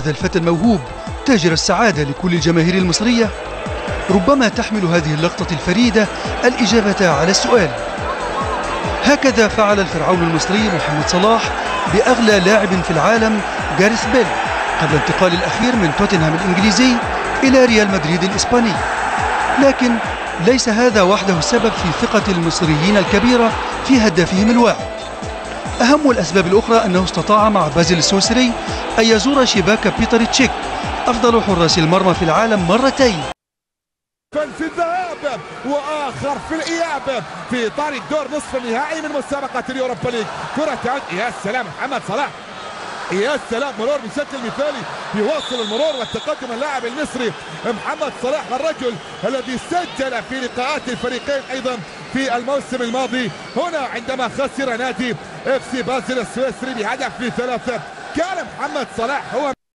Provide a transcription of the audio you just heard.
هذا الفتى الموهوب تاجر السعادة لكل الجماهير المصرية؟ ربما تحمل هذه اللقطة الفريدة الإجابة على السؤال. هكذا فعل الفرعون المصري محمد صلاح بأغلى لاعب في العالم جاريث بيل قبل انتقال الأخير من توتنهام الإنجليزي إلى ريال مدريد الإسباني. لكن ليس هذا وحده السبب في ثقة المصريين الكبيرة في هدافهم الواعد. أهم الأسباب الأخرى أنه استطاع مع بازل السويسري أن يزور شباك بيتر تشيك أفضل حراس المرمى في العالم مرتين. في الذهاب واخر في الاياب في اطار الدور نصف النهائي من مسابقة اليوروبا ليج. كره تعود، يا سلام محمد صلاح، يا سلام، مرور بشكل مثالي، يواصل المرور والتقدم اللاعب المصري محمد صلاح، الرجل الذي سجل في لقاءات الفريقين ايضا في الموسم الماضي. هنا عندما خسر نادي اف سي بازل السويسري بهدف 3 كان محمد صلاح هو